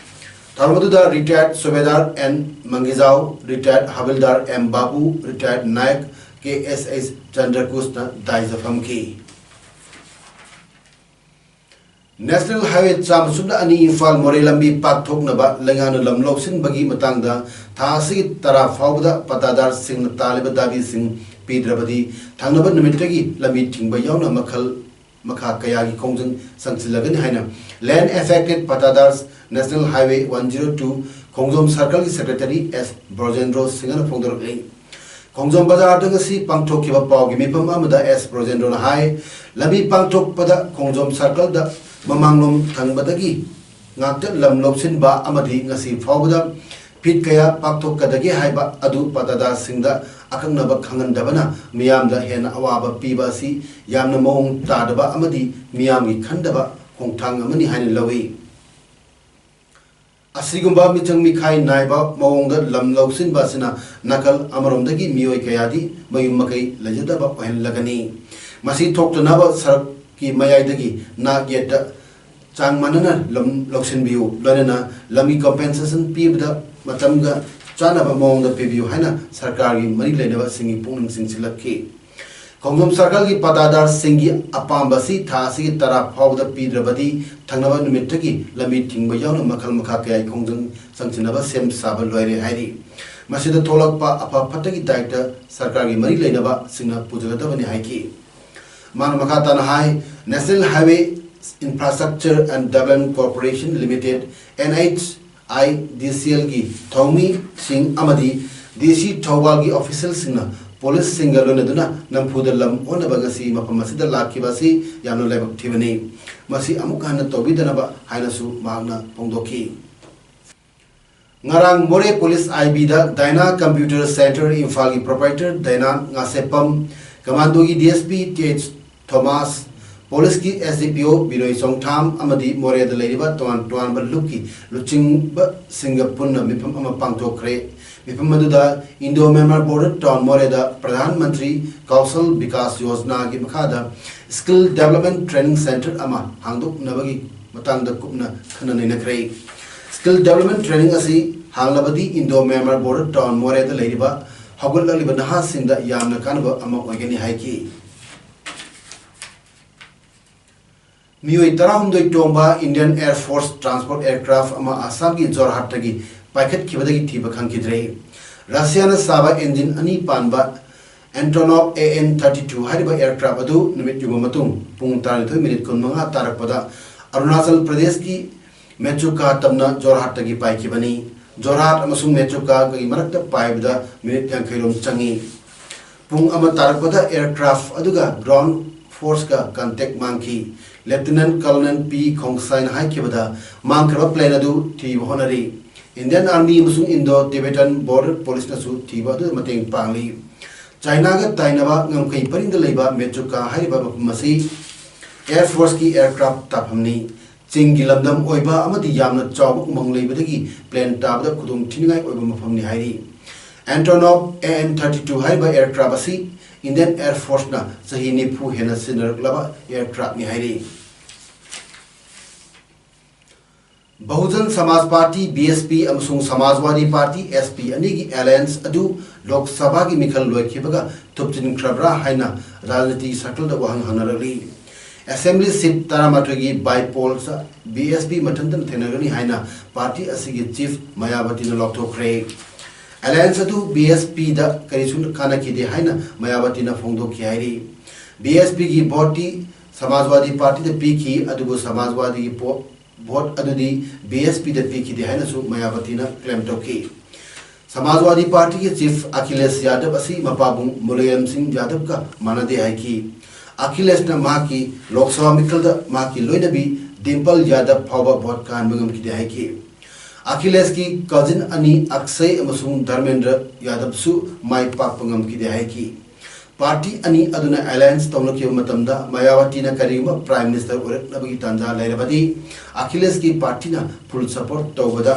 ꯊꯧꯔꯝ ꯑꯗꯨꯗ retired subedar N Mangijao, retired havildar M Babu, retired naik K S H ꯆꯟꯗ꯭ꯔꯀꯨꯁꯅ ꯗꯥꯏꯁꯇ ꯐꯝꯈꯤ꯫ National Highway ꯆꯥꯝꯃ ꯁꯨꯞꯅ ꯑꯅꯤ ꯏꯝꯐꯥꯜ ꯃꯣꯔꯦ ꯂꯝꯕꯤ ꯄꯥꯛꯊꯣꯛꯅꯕ ꯂꯩꯉꯥꯛꯅ ꯂꯝ ꯂꯧꯁꯤꯟꯕꯒꯤ ꯃꯇꯥꯡꯗ ꯊꯥ ꯑꯁꯤꯒꯤ ꯇꯔꯥ ꯐꯥꯎꯕꯗ ꯄꯠꯇꯥꯗꯥꯔꯁꯤꯡꯅ ꯇꯥꯜꯂꯤꯕ ꯗꯥꯕꯤꯁꯤꯡ ꯄꯤꯗ꯭ꯔꯕꯗꯤ ꯊꯪꯅꯕ ꯅꯨꯃꯤꯠꯇꯒꯤ ꯂꯝꯕꯤ ꯊꯤꯡꯕ ꯌꯥꯎꯅ ꯃꯈꯜ ꯃꯈꯥ ꯀꯌꯥꯒꯤ ꯈꯣꯡꯖꯪ ꯆꯪꯁꯤꯜꯂꯒꯅꯤ ꯍꯥꯏꯅ Land Affected Pattadars National Highway one zero two ꯈꯣꯡꯖꯣꯝ circle ꯒꯤ secretary ꯑꯦꯁ ꯕ꯭ꯔꯣꯖꯦꯟꯗ꯭ꯔꯣ ꯁꯤꯡꯍꯅ ꯐꯣꯡꯗꯣꯔꯛꯂꯤ꯫ ꯈꯣꯡꯖꯣꯝ ꯕꯖꯥꯔꯗ ꯉꯁꯤ ꯄꯥꯡꯊꯣꯛꯈꯤꯕ ꯄꯥꯎꯒꯤ ꯃꯤꯐꯝ ꯑꯃꯗ ꯑꯦꯁ ꯕ꯭ꯔꯣꯖꯦꯟꯗ꯭ꯔꯣꯅ ꯍꯥꯏ, ꯂꯝꯕꯤ ꯄꯥꯡꯊꯣꯛꯄꯗ ꯈꯣꯡꯖꯣꯝ ꯁꯔꯀꯜꯗ ꯃꯃꯥꯡꯂꯣꯝ ꯊꯪꯕꯗꯒꯤ ꯉꯥꯛꯇ ꯂꯝ ꯂꯧꯁꯤꯟꯕ ꯑꯃꯗꯤ ꯉꯁꯤ ꯐꯥꯎꯕꯗ ꯐꯤꯠ ꯀꯌꯥ ꯄꯥꯛꯊꯣꯛꯀꯗꯒꯦ ꯍꯥꯏꯕ ꯑꯗꯨ ꯄꯇꯥꯗꯥꯔꯁꯤꯡꯗ ꯑꯀꯛꯅꯕ ꯈꯪꯍꯟꯗꯕꯅ ꯃꯤꯌꯥꯝꯗ ꯍꯦꯟꯅ ꯑꯋꯥꯕ ꯄꯤꯕ ꯑꯁꯤ ꯌꯥꯝꯅ ꯃꯑꯣꯡ ꯇꯥꯗꯕ ꯑꯃꯗꯤ ꯃꯤꯌꯥꯝꯒꯤ ꯈꯟꯗꯕ ꯈꯣꯡꯊꯥꯡ ꯑꯃꯅꯤ ꯍꯥꯏꯅ ꯂꯧꯏ꯫ ꯑꯁꯤꯒꯨꯝꯕ ꯃꯤꯆꯪ ꯃꯤꯈꯥꯏ ꯅꯥꯏꯕ ꯃꯑꯣꯡꯗ ꯂꯝ ꯂꯧꯁꯤꯟꯕ ꯑꯁꯤꯅ ꯅꯥꯀꯜ ꯑꯃꯔꯣꯝꯗꯒꯤ ꯃꯤꯑꯣꯏ ꯀꯌꯥꯗꯤ ꯃꯌꯨꯝ ꯃꯀꯩ ꯂꯩꯖꯗꯕ ꯑꯣꯏꯍꯜꯂꯒꯅꯤ꯫ ꯃꯁꯤ ꯊꯣꯛꯇꯅꯕ ꯁꯔꯛꯀꯤ ꯃꯌꯥꯏꯗꯒꯤ ꯅꯥꯛ ꯌꯦꯠꯇ ꯆꯥꯡ ꯃꯥꯟꯅꯅ ꯂꯝ ꯂꯧꯁꯤꯟꯕꯤꯌꯨ, ꯂꯣꯏꯅꯅ ꯂꯝꯒꯤ compensation ꯄꯤꯕꯗ ꯃꯇꯝꯒ ꯆꯥꯟꯅꯕ ꯃꯑꯣꯡꯗ ꯄꯤꯕꯤꯌꯨ ꯍꯥꯏꯅ ꯁꯔꯀꯥꯔꯒꯤ ꯃꯔꯤ ꯂꯩꯅꯕꯁꯤꯡꯒꯤ ꯄꯨꯛꯅꯤꯡ ꯆꯤꯡꯁꯤꯜꯂꯛꯈꯤ꯫ ꯈꯣꯡꯖꯣꯝ ꯁꯔꯀꯜꯒꯤ ꯄꯇꯥꯗꯥꯔꯁꯤꯡꯒꯤ ꯑꯄꯥꯝꯕ ꯑꯁꯤ ꯊꯥ ꯑꯁꯤꯒꯤ ꯇꯔꯥ ꯐꯥꯎꯕꯗ ꯄꯤꯗ꯭ꯔꯕꯗꯤ ꯊꯪꯅꯕ ꯅꯨꯃꯤꯠꯇꯒꯤ ꯂꯝꯕꯤ ꯊꯤꯡꯕ ꯌꯥꯎꯅ ꯃꯈꯜ ꯃꯈꯥ ꯀꯌꯥꯒꯤ ꯈꯣꯡꯖꯪ ꯆꯪꯁꯤꯟꯅꯕ ꯁꯦꯝ ꯁꯥꯕ ꯂꯣꯏꯔꯦ ꯍꯥꯏꯔꯤ꯫ ꯃꯁꯤꯗ ꯊꯣꯛꯂꯛꯄ ꯑꯐ ꯐꯠꯇꯒꯤ ꯗꯥꯏꯇ ꯁꯔꯀꯥꯔꯒꯤ ꯃꯔꯤ ꯂꯩꯅꯕꯁꯤꯡꯅ ꯄꯨꯖꯒꯗꯕꯅꯤ ꯍꯥꯏꯈꯤ꯫ ꯃꯥꯅ ꯃꯈꯥ ꯇꯥꯅ ꯍꯥꯏ, National Highway Infrastructure and Development Corporation Limited, NHIDCL ꯒꯤ ꯊꯧꯃꯤꯁꯤꯡ ꯑꯃꯗꯤ DC ꯊꯧꯕꯥꯜꯒꯤ official ꯁꯤꯡꯅ police ꯁꯤꯡꯒ ꯂꯣꯏꯅꯗꯨꯅ ꯅꯝꯐꯨꯗ ꯂꯝ ꯑꯣꯟꯅꯕ ꯉꯁꯤ ꯃꯐꯝ ꯑꯁꯤꯗ ꯂꯥꯛꯈꯤꯕ ꯑꯁꯤ ꯌꯥꯝꯅ ꯂꯥꯏꯕꯛ ꯊꯤꯕꯅꯤ꯫ ꯃꯁꯤ ꯑꯃꯨꯛ ꯍꯟꯅ ꯇꯧꯕꯤꯗꯅꯕ ꯍꯥꯏꯅꯁꯨ ꯃꯍꯥꯛꯅ ꯐꯣꯡꯗꯣꯛꯈꯤ꯫ ꯉꯔꯥꯡ ꯃꯣꯔꯦ police IB ꯗ Dyna Computer Center ꯏꯝꯐꯥꯜꯒꯤ proprietor ꯗꯥꯏꯅꯥ ꯉꯥꯁꯦꯞꯄꯝ, commando ꯒꯤ DSP TH ꯊꯣꯃꯥꯁ, police ꯀꯤ SDPO ꯕꯤꯅꯣꯏ ꯆꯣꯡꯊꯥꯝ ꯑꯃꯗꯤ ꯃꯣꯔꯦꯗ ꯂꯩꯔꯤꯕ ꯇꯣꯉꯥꯟ ꯇꯣꯉꯥꯟꯕ ꯂꯨꯞꯀꯤ ꯂꯨꯆꯤꯡꯕꯁꯤꯡꯒ ꯄꯨꯟꯅ ꯃꯤꯐꯝ ꯑꯃ ꯄꯥꯡꯊꯣꯛꯈ꯭ꯔꯦ꯫ ꯃꯤꯐꯝ ꯑꯗꯨꯗ Indo Myanmar Border Town ꯃꯣꯔꯦꯗ ꯄ꯭ꯔꯙꯥꯟ ꯃꯟꯇ꯭ꯔꯤ ꯀꯧꯁꯜ ꯕꯤꯀꯥꯁ ꯌꯣꯖꯅꯥꯒꯤ ꯃꯈꯥꯗ skill development training center ꯑꯃ ꯍꯥꯡꯗꯣꯛꯅꯕꯒꯤ ꯃꯇꯥꯡꯗ ꯀꯨꯞꯅ ꯈꯟꯅ ꯅꯩꯅꯈ꯭ꯔꯦ꯫ Skill development training ꯑꯁꯤ ꯍꯥꯡꯂꯕꯗꯤ Indo Myanmar Border Town ꯃꯣꯔꯦꯗ ꯂꯩꯔꯤꯕ ꯍꯧꯒꯠꯂꯛꯂꯤꯕ ꯅꯍꯥꯁꯤꯡꯗ ꯌꯥꯝꯅ ꯀꯥꯟꯅꯕ ꯑꯃ ꯑꯣꯏꯒꯅꯤ ꯍꯥꯏꯈꯤ꯫ ꯃꯤꯑꯣꯏ ꯇꯔꯥꯍꯨꯝꯗꯣꯏ ꯇꯣꯡꯕ Indian Air Force transport aircraft ꯑꯃ ꯑꯁꯥꯝꯒꯤ ꯖꯣꯔꯍꯥꯠꯇꯒꯤ ꯄꯥꯏꯈꯠꯈꯤꯕꯗꯒꯤ ꯊꯤꯕ ꯈꯪꯈꯤꯗ꯭ꯔꯦ꯫ ꯔꯁꯤꯌꯥꯅ ꯁꯥꯕ engine ꯑꯅꯤ ꯄꯥꯟꯕ Antonov AN thirty two ꯍꯥꯏꯔꯤꯕ aircraft ꯑꯗꯨ ꯅꯨꯃꯤꯠ ꯌꯨꯡꯕ ꯃꯇꯨꯡ ꯄꯨꯡ ꯇꯔꯥꯅꯤꯊꯣꯏ minute ꯀꯨꯟꯃꯉꯥ ꯇꯥꯔꯛꯄꯗ ꯑꯔꯨꯅꯥꯆꯜ ꯄ꯭ꯔꯗꯦꯁꯀꯤ ꯃꯦꯆꯨꯀꯥ ꯇꯝꯅ ꯖꯣꯔꯍꯥꯠꯇꯒꯤ ꯄꯥꯏꯈꯤꯕꯅꯤ꯫ ꯖꯣꯔꯍꯥꯠ ꯑꯃꯁꯨꯡ ꯃꯦꯆꯨꯀꯥꯒꯤ ꯃꯔꯛꯇ ꯄꯥꯏꯕꯗ ꯃꯤꯅꯤꯠ ꯌꯥꯡꯈꯩ ꯔꯣꯝ ꯆꯪꯏ꯫ ꯄꯨꯡ ꯑꯃ ꯇꯥꯔꯛꯄꯗ aircraft ꯑꯗꯨꯒ ground forceꯀ contact ꯃꯥꯡꯈꯤ꯫ Lieutenant Colonel P ꯈꯣꯡꯁꯥꯏꯅ ꯍꯥꯏꯈꯤꯕꯗ, ꯃꯥꯡꯈ꯭ꯔꯕ plane ꯑꯗꯨ ꯊꯤꯕ ꯍꯣꯠꯅꯔꯤ꯫ Indian Army ꯑꯃꯁꯨꯡ Indo Tibetan Border Policeꯅꯁꯨ ꯊꯤꯕ ꯑꯗꯨꯗ ꯃꯇꯦꯡ ꯄꯥꯡꯂꯤ꯫ ꯆꯥꯏꯅꯥꯒ ꯇꯥꯏꯅꯕ ꯉꯝꯈꯩ ꯄꯔꯤꯡꯗ ꯂꯩꯕ ꯃꯦꯆꯨꯀꯥ ꯍꯥꯏꯔꯤꯕ ꯃꯐꯝ ꯑꯁꯤ Air Forceꯀꯤ aircraft ꯇꯥꯐꯝꯅꯤ꯫ ꯆꯤꯡꯒꯤ ꯂꯝꯗꯝ ꯑꯣꯏꯕ ꯑꯃꯗꯤ ꯌꯥꯝꯅ ꯆꯥꯎꯕ ꯎꯃꯪ ꯂꯩꯕꯗꯒꯤ plane ꯇꯥꯕꯗ ꯈꯨꯗꯣꯡ ꯊꯤꯅꯤꯡꯉꯥꯏ ꯑꯣꯏꯕ ꯃꯐꯝꯅꯤ ꯍꯥꯏꯔꯤ꯫ Antonov AN thirty two ꯍꯥꯏꯔꯤꯕ aircraft ꯑꯁꯤ Indian Air Forceꯅ ꯆꯍꯤ ꯅꯤꯐꯨ ꯍꯦꯟꯅ ꯁꯤꯖꯤꯟꯅꯔꯛꯂꯕ aircraftꯅꯤ ꯍꯥꯏꯔꯤ꯫ ꯕꯍꯨꯖꯟ ꯁꯃꯥꯖ ꯄꯥꯔꯇꯤ, BSP, ꯑꯃꯁꯨꯡ ꯁꯃꯥꯖꯋꯥꯗꯤ ꯄꯥꯔꯇꯤ, SP, ꯑꯅꯤꯒꯤ alliance ꯑꯗꯨ ꯂꯣꯛ ꯁꯚꯥꯒꯤ ꯃꯤꯈꯜ ꯂꯣꯏꯈꯤꯕꯒ ꯊꯨꯞꯆꯤꯟꯈ꯭ꯔꯕ꯭ꯔꯥ ꯍꯥꯏꯅ ꯔꯥꯖꯅꯤꯇꯤ circleꯗ ꯋꯥꯍꯪ ꯍꯪꯅꯔꯛꯂꯤ꯫ Assembly seat ꯇꯔꯥꯃꯥꯊꯣꯏꯒꯤ by pollꯗ BSP ꯃꯊꯟꯇꯅ ꯊꯦꯡꯅꯒꯅꯤ ꯍꯥꯏꯅ ꯄꯥꯔꯇꯤ ꯑꯁꯤꯒꯤ chief ꯃꯌꯥꯕꯇꯤꯅ ꯂꯥꯎꯊꯣꯛꯈ꯭ꯔꯦ꯫ Alliance ꯑꯗꯨ BSPꯗ ꯀꯔꯤꯁꯨ ꯀꯥꯟꯅꯈꯤꯗꯦ ꯍꯥꯏꯅ ꯃꯌꯥꯕꯇꯤꯅ ꯐꯣꯡꯗꯣꯛꯈꯤ ꯍꯥꯏꯔꯤ꯫ BSPꯒꯤ voteꯇꯤ ꯁꯃꯥꯖꯋꯥꯗꯤ ꯄꯥꯔꯇꯤꯗ ꯄꯤꯈꯤ, ꯑꯗꯨꯕꯨ ꯁꯃꯥꯖꯋꯥꯗꯤꯒꯤ ꯄꯣ-, vote ꯑꯗꯨꯗꯤ BSPꯗ ꯄꯤꯈꯤꯗꯦ ꯍꯥꯏꯅꯁꯨ ꯃꯌꯥꯕꯇꯤꯅ claim ꯇꯧꯈꯤ꯫ ꯁꯃꯥꯖꯋꯥꯗꯤ ꯄꯥꯔꯇꯤꯒꯤ chief ꯑꯈꯤꯂꯦꯁ ꯌꯥꯗꯕ ꯑꯁꯤ ꯃꯄꯥꯕꯨꯡ ꯃꯨꯂꯥꯌꯝ ꯁꯤꯡ ꯌꯥꯗꯕꯒ ꯃꯥꯟꯅꯗꯦ ꯍꯥꯏꯈꯤ꯫ ꯑꯈꯤꯂꯦꯁꯅ ꯃꯍꯥꯛꯀꯤ ꯂꯣꯛ ꯁꯚꯥ ꯃꯤꯈꯜꯗ ꯃꯍꯥꯛꯀꯤ ꯂꯣꯏꯅꯕꯤ ꯗꯤꯝꯄꯜ ꯌꯥꯗꯕ ꯐꯥꯎꯕ vote ꯀꯥꯍꯟꯕ ꯉꯝꯈꯤꯗꯦ ꯍꯥꯏꯈꯤ꯫ ꯑꯈꯤꯂꯦꯁꯀꯤ cousin ꯑꯅꯤ ꯑꯛꯁꯩ ꯑꯃꯁꯨꯡ ꯙꯔꯃꯦꯟꯗ꯭ꯔ ꯌꯥꯗꯕꯁꯨ ꯃꯥꯏ ꯄꯥꯛꯄ ꯉꯝꯈꯤꯗꯦ ꯍꯥꯏꯈꯤ꯫ ꯄꯥꯔꯇꯤ ꯑꯅꯤ ꯑꯗꯨꯅ alliance ꯇꯧꯅꯈꯤꯕ ꯃꯇꯝꯗ ꯃꯌꯥꯋꯇꯤꯅ ꯀꯔꯤꯒꯨꯝꯕ Prime Minister ꯑꯣꯏꯔꯛꯅꯕꯒꯤ ꯇꯥꯟꯖꯥ ꯂꯩꯔꯕꯗꯤ ꯑꯈꯤꯂꯦꯁꯀꯤ ꯄꯥꯔꯇꯤꯅ full support ꯇꯧꯕꯗ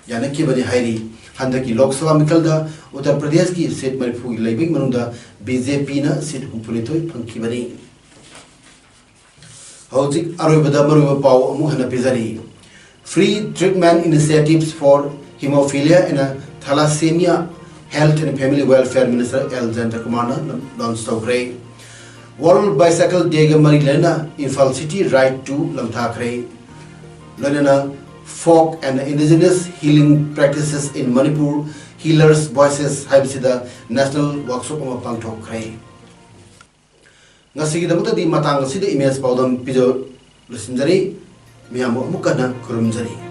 ꯌꯥꯅꯈꯤꯕꯅꯤ ꯍꯥꯏꯔꯤ꯫ ꯍꯟꯗꯛꯀꯤ ꯂꯣꯛ ꯁꯚꯥ ꯃꯤꯈꯜꯗ ꯎꯠꯇꯔ ꯄ꯭ꯔꯗꯦꯁꯀꯤ seat ꯃꯔꯤꯐꯨ ꯂꯩꯕꯒꯤ ꯃꯅꯨꯡꯗ BJPꯅ seat ꯍꯨꯝꯐꯨꯅꯤꯊꯣꯏ ꯐꯪꯈꯤꯕꯅꯤ꯫ ꯍꯧꯖꯤꯛ ꯑꯔꯣꯏꯕꯗ ꯃꯔꯨꯑꯣꯏꯕ ꯄꯥꯎ ꯑꯃꯨꯛ ꯍꯟꯅ ꯄꯤꯖꯔꯤ꯫ Free treatment initiatives for hemophilia and thalassemia, Health and Family Welfare Minister L Jayantakumarꯅ launch ꯇꯧꯈ꯭ꯔꯦ꯫ World Bicycle Dayꯒ ꯃꯔꯤ ꯂꯩꯅꯅ Imphal City Ride two ꯂꯝꯊꯥꯈ꯭ꯔꯦ꯫ ꯂꯣꯏꯅꯅ Folk and Indigenous Healing Practices in Manipur, Healers' Voices ꯍꯥꯏꯕꯁꯤꯗ national workshop ꯑꯃ ꯄꯥꯡꯊꯣꯛꯈ꯭ꯔꯦ꯫ ꯉꯁꯤꯒꯤꯗꯃꯛꯇꯗꯤ ꯃꯇꯥꯡ ꯑꯁꯤꯗ image ꯄꯥꯎꯗꯝ ꯄꯤꯖ ꯂꯣꯏꯁꯤꯟꯖꯔꯤ꯫ ꯃꯌꯥꯝꯕꯨ ꯑꯃꯨꯛ ꯍꯟꯅ ꯈꯨꯔꯨꯝꯖꯔꯤ꯫